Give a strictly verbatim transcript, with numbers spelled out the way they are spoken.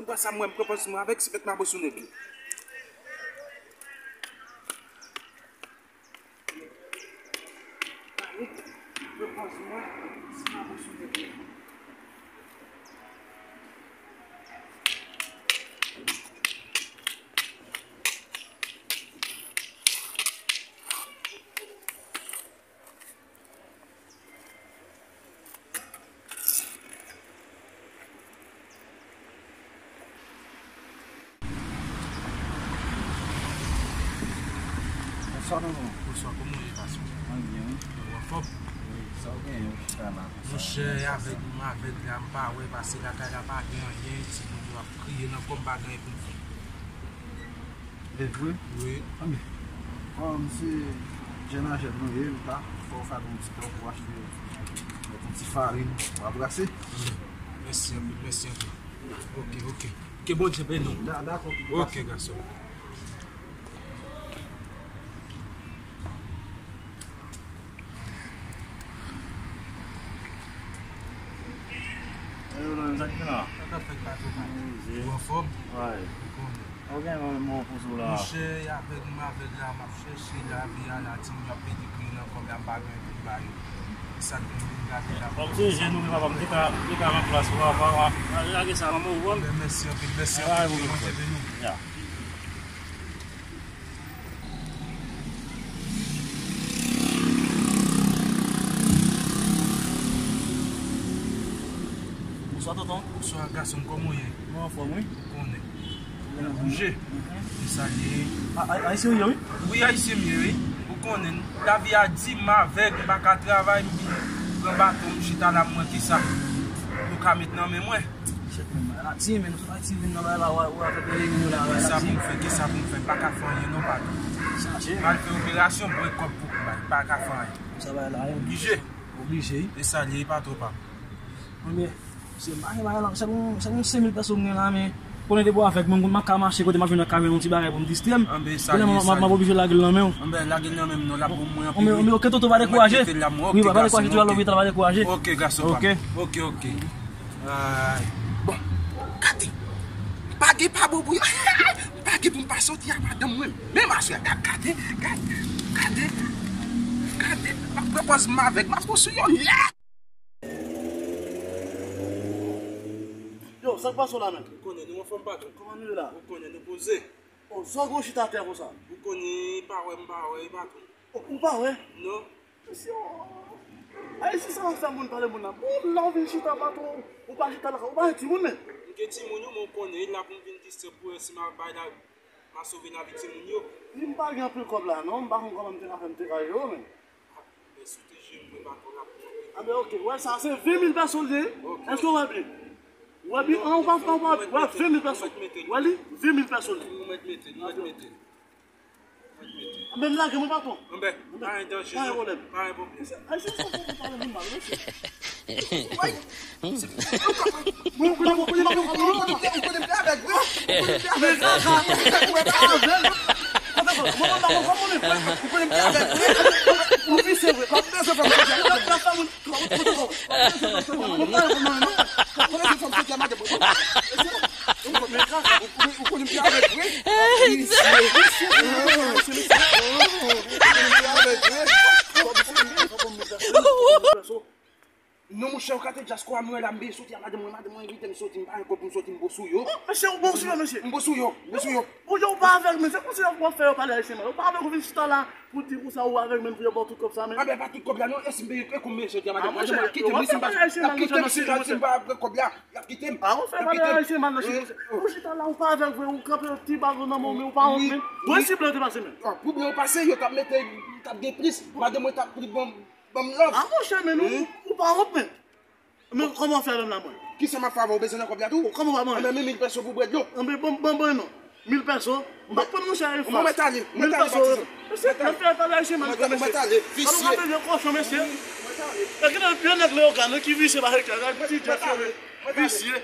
Mwen sa mwen, m pran pòz mwen avèk, se mèt m a bo sou nèg li. Gade, m pran pòz mwen, se m a bo sou nèg li. Bonswa, tonton. Bonswa, kòman w ye, gason? Mwen byen, wi. Ou anfòm? Wi, sa w genyen, ou chita la konsa? Monchè, avèg m avèg la, m pa wè, pase lakay la pa gen anyen, timoun yo ap kriye nan kò m, pa gen anyen pou m fè. E vre? Wi. Anben, kòm se jèn a jèn nou ye, nou ta fè w fè yon ti kòb pou achte yon ti farin pou w brase. Mèsi anpil, mèsi anpil. Ok, ok. Ke Bondye beni w. Da-, dakò, ok, gason. Yo, nan zak la. Sa k ap fèt, patwon? Ou anfòm? Wi. Ou konnen. Ou gen yon mo pou sou la. Monchè, avèg m avèg la, m ap chèche lavi a la, timoun yo ap pedi kriye nan kò m la, m pa gen pou m ba yo. E sa k fè m vin gade la. Kòm se jèn ou ye, papa m, te ka, te ka nan plas ou, papa, lage sa nan men w, ou konn. Anben, mèsi anpil, mèsi anpil, ke Bondye beni w. Ya. Bonswa, tonton. Bonswa, gason, kòman w ye? Mwen anfòm, wi. Ou konnen. Ou konnen bouje. Mhm. E sa l ye. A, a, Ayisyen w ye, wi? Wi, Ayisyen m ye, wi. Ou konnen, lavi a di, m avèg, m pa ka travay, m vin pran baton, m chita la, m wè kisa yo ka met nan men mwen. Chèf, men, Ayiti, men, nou sot Ayiti, vin nan bagay la, ou avèk lènmi nou la, Ayiti. Kisa pou m fè, kisa pou m fè, m pa ka fè anyen non, patwon. Chaje. M al fè operasyon, m wè kòb pou m bay, m pa ka fè anyen. Sa bagay la, wi. Oblije. Oblije, wi. E sa l ye, patwon pa m. Anben, se m pa gen bagay la, se yon, se yon senk mil pèso m gen la, men konnen depi w avèk mwen, m ka mache kote m ap jwenn nan kamyon yon ti bagay pou m distrè m. Kounye a m ap oblije lage l nan men w. Anben, lage l nan men m non, l ap bon mwen anpil, wi. Anben, ok, tonton, pa dekouraje. Wi, pa dekouraje, tou al lopital, pa dekouraje. Ok, gason pa m. Ok, ok. Ay. Bon, gade. Pa gen pa bon pou yo. Pa gen pou m pa soti a madanm mwen. Menm aswè, gade, gade, gade, gade. M ap pran pòz m avèk, m ap pran sou yo nèt. Yo, sa k pase w la menm? Ou konnen nou anfòm, patwon. Kòman nou ye la? Ou konnen nou poze. O, sa w gen w chita atè konsa? Ou konnen pa wè m pa wè, patwon. O, ou pa wè? Non. Mesye, o, Ayisyen sa ap fè moun pale moun nan. Bon, la w vin chita, patwon, ou pa chita lakay, ou pa gen timoun menm? M gen timoun, wi, men w konnen, e la pou m vin distrè pou wè si m a bay la, m a sove lavi timoun yo. Wi, m pa gen anpil kòb la non, m pa konn kòman m te ka fè m te ka jere w menm. Men si w te jere m, mwen pa konn ap pran. Anben, ok, wè sa, se ven mil pèso l ye. Ok. Èske w wè byen? Ou wè byen? An, ou pa, ou pa, wè, ven mil pèso. Ou wè li? Ven mil pèso l ye. Ou mèt mete, ou mèt mete. Anben, m lage mwen, patwon. Anben, pa gen danje, pa gen pwoblèm. Pa gen pwoblèm. Mesye, Ayisyen sa fè pou pale moun mal, mesye. Woy! Mwen, ou konnen, ou konnen, ou konnen, ou konnen, ou konnen m te avèg, wi. Ou konnen m te avèg. Mwen pa avèg. Kote fò? Mwen pa avèg, wi. Ou konnen m te avèg, wi. Ou visye, wi. Ou pa bezwen fè m sa. Ou pa fè moun. Ou konnen m te avèg, wi. Non, monchè, ou ka te dyaspora, mwen la, m byen soti a madanm mwen, madanm mwen envite m soti, m pa gen kòb pou m soti, m bo sou yo. Mesye, ou bo sou yo, mesye. M bo sou yo, m bo sou yo. Ou yo, ou pa avèg, men se konsa w ap fè yo pale Ayisyen mal. Ou pa avèg, ou vin chita la pou di konsa ou avèg, men pou yo ba w tout kòb sa, men. Anben, pa tout kòb la, non, e si m peye, e konbyen chèk la, madanm mwen, y ap kite m, wi, si m pa, y ap kite m, si m pa pran kòb la. Y ap kite m. A, ou fè pale Ayisyen mal nan chita. Ou chita la, ou pa avèk vre, ou kanpe yon ti baton nan men w, men ou pa wont, men. Bon, e si blan te pase, men. Pou blan yo pase, yo t ap mete, t ap gen plis. Madanm mwen t ap plis ban m, ban m love. A, monchè, men ou, ou pa wont, men. Men kòman w fè menm la, mwen? Kisa m ap fè avè w? Ou bezwen nan kòb la tou? Kòman w pa manje? Anben, men mil pèso pou bwè dlo. Anben, ban, ban, ban, non. Mil pèso? M pa pran, monchè, e fas. Mwen mèt ale, mwen mèt ale, patizan. Mesye, mèt ale, mèt ale, visye. Alò, w ap vin yon kochon, mesye. E gen yon nèg Leyogàn ki visye pa fè kè, gad ti djòl, visye.